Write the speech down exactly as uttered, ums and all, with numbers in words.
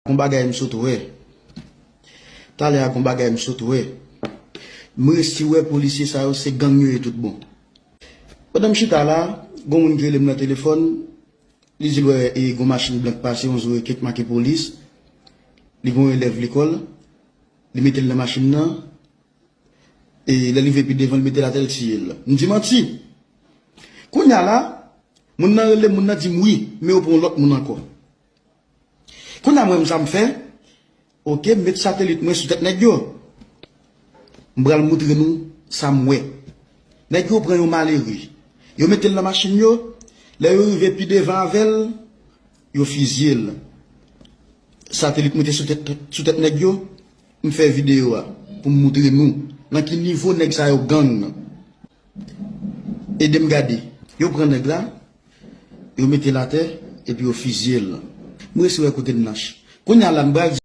Gon bagay m sot wè. Talè a gon bagay m sot wè. M resi wè polisye sa yo se gang yo ye tout bon. Pandan m chita la, gon moun ki rele m nan telefòn, li di l wè e gon machin blan k pase, yon zo e kèk make polis. Li gon elèv lekòl, li mete l nan machin nan, e lè l rive pi devan, li mete l atè, l tiye l. M di manti. Kounye a la, moun nan rele m, moun nan di m wi, men yo pran yon lòt moun ankò. Kounye a mwen, sa m fè, oke, m met satelit mwen sou tèt nèg yo. M pral moutre nou sa m wè. Nèg yo pran yon malere. Yo mete l nan machin yo. Lè yo rive pi devan avè l, yo fizye l. Satelit mwen te sou tèt, sou tèt nèg yo. M fè videyo a pou m moutre nou nan ki nivo nèg sa yo gang. Ede m gade. Yo pran nèg la, yo mete l atè, epi yo fizye l. M resi wè kote l nanch. Kounye a la, m pral di